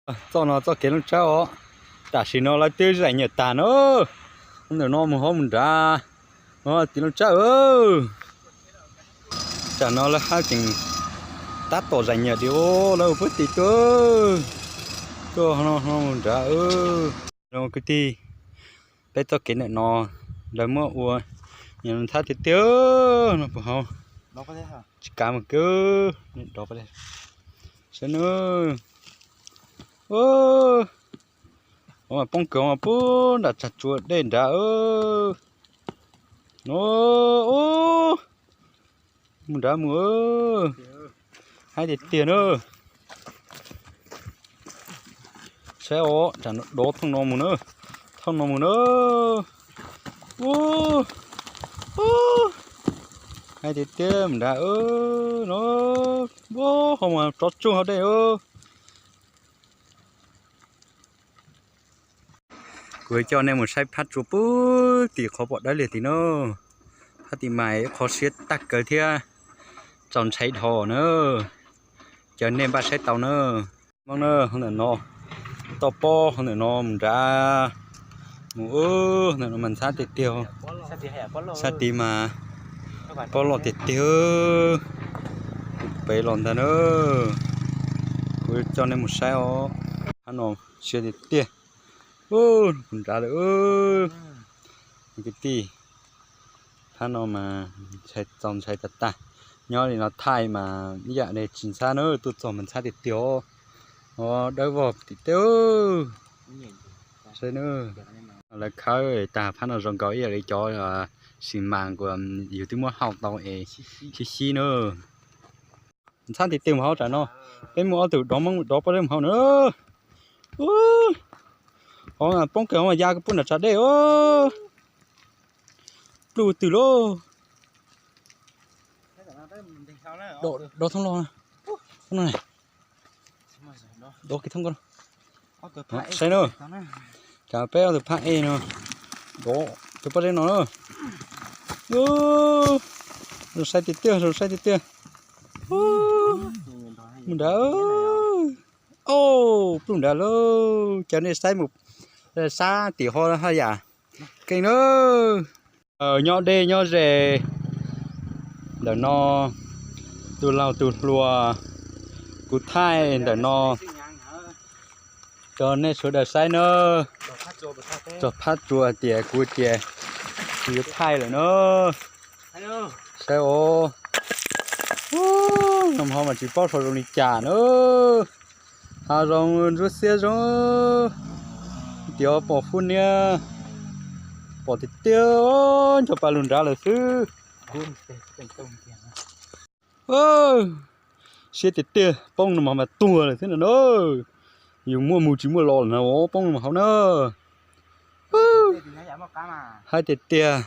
Txoj no txoj kev Looj Tsawb os. Tam sim no lawv twb zaim nyiam tag na. Ntawm no mus hauv mus nrad, tim Looj Tsawb. Tam no lawv hab tseem tab tom zaim nyiam di lawv puab tim tuaj, tuaj no mus nrad. Kwv tij, peb txoj kev ntawm no lawv muab ua ntxhab tiag tiag no puas hauv. Tsis kav mus kawg, saib nawb. Ov, mas poob kawg mas puag nram tsag tsua dej nrad. No, ub, mus nrad mus. Haib tiag tiag na. Saib os, tsam no dov thooj no mus na, thooj no mus na. Ub, ub, haib tiag tiag mus nrad no. Ub, ho mas rov tsuj hauv dej. Kuv coj nej mus saib phab tsua puag tim qhov pom dawb liag tim no. Phab tim mas ib qho siab tag kawg thiab, txaus ntshai dhau na. Caw nej npaj saib tau na. Mob na, hauv ntawm no, toj pob hauv ntawm no mus nrad, mus ub ntawm no mas ntxhab tiag tiag. Sab tid mas pob loj tiag tiag. Pem los ntag na, kuv coj nej mus saib os. Phab no siab tiag tiag. Ub, kuv nrad lawm. Kwv tij, phab no mas ntshai txaus ntshai tag tag. Nyob li no thaij mas ib yam li tsis ntxhab na, tuaj txog mas ntxhab tiag tiag. Dawb vog tiag tiag. Lawv khawb tag phab no zoo nkaus ib yam li cov xi mas uas yus twb muab hau tau es xib xib na. Ntxhab tiag tiag mus hauv tsam no. Peb muaj ob tug dov Hmoob dov pob zeb mus hauv na. Ub, hov poob kawg hov mas ya puag nram tsag dej. Pluj twg lauj. Dov thoob log, thoob no, dov kiag thoob ko. Saib na, cas peb ob tug phab ej no, dov tus pob zeb no na. Zoo saib tiag tiag, zoo saib tiag tiag. Mus nrad. Ub, pluj nrad lauj, caw nej saib mus sab tim ho haj yam keej na. Nyob deb nyob ze ntawm no, tus laug tus hluas, kuv thaij ntawm no rau nej sawv daws saib na. Txog phab tsua tias kuv tias kuv yuav thaij lawm na. Saib os, nag hmo mas tsis paub sau zoo li cas na. Hav zoov ntsuab xiab zoo, tias pom fub niab, pom tiag tiag, ncho pa lug nrad lawm xwb. Siab tiag tiag, poob no mas tuag lawm xwb no na. Yus muaj mus tsis muaj los lawm na, poob no mas hauv na. Haib tiag tiag.